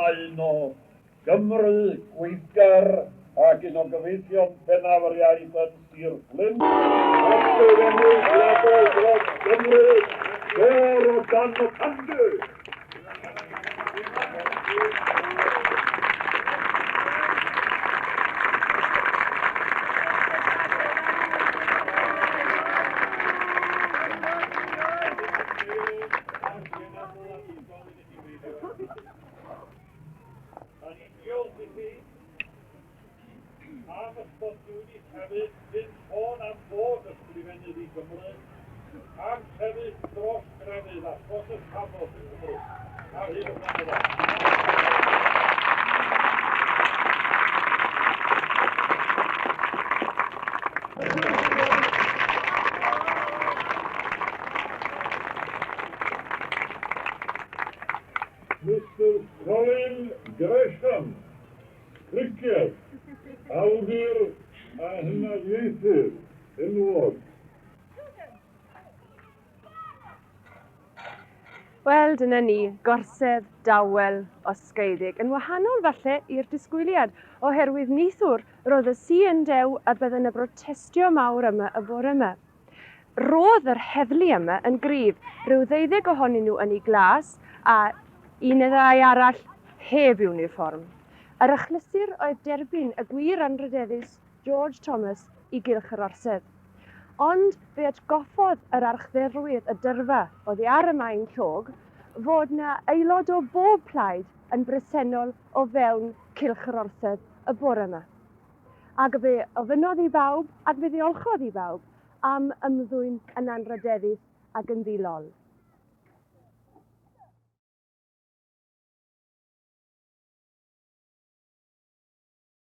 Dyma un o Gymry gweithgar ac un o gyfeillion pennaf yr iaith yn Sir Fflint. Ysgrifennydd Gwladol dros Gymru, Gôr o dan y Pandy! Da ni'n diolch i chi am y sbosiwn hefyd cyn sôn am fod ysgrifennydd i Gymru, am sefyll dros grefydd a thros y Sabboth yng Nghymru ar hyd y blynyddoedd. Mister Colin Gresham, Criced, awdur a hynafiaethydd enwog. Wel, dyna ni, gorsedd dawel osgeiddig, yn wahanol falle i'r disgwyliad, oherwydd neithiwr roedd y si yn dew a bydde 'na brotestio mawr yma y bore yma. Roedd yr heddlu yma yn gryf, rhyw ddeuddeg ohonyn nhw yn eu glas a un neu ddau arall heb iwnifform. Yr achlysur oedd derbyn y gwir anrhydeddus George Thomas i gylch yr orsedd. Ond fe atgoffodd yr archdderwydd y dyrfa oddi ar y maen llog fod 'na aelod o bob plaid yn bresennol o fewn cylch yr orsedd y bore 'ma. Ac fe ofynnodd i bawb, ac fe ddiolchodd i bawb, am ymddwyn yn anrhydeddus ac yn ddi-lol.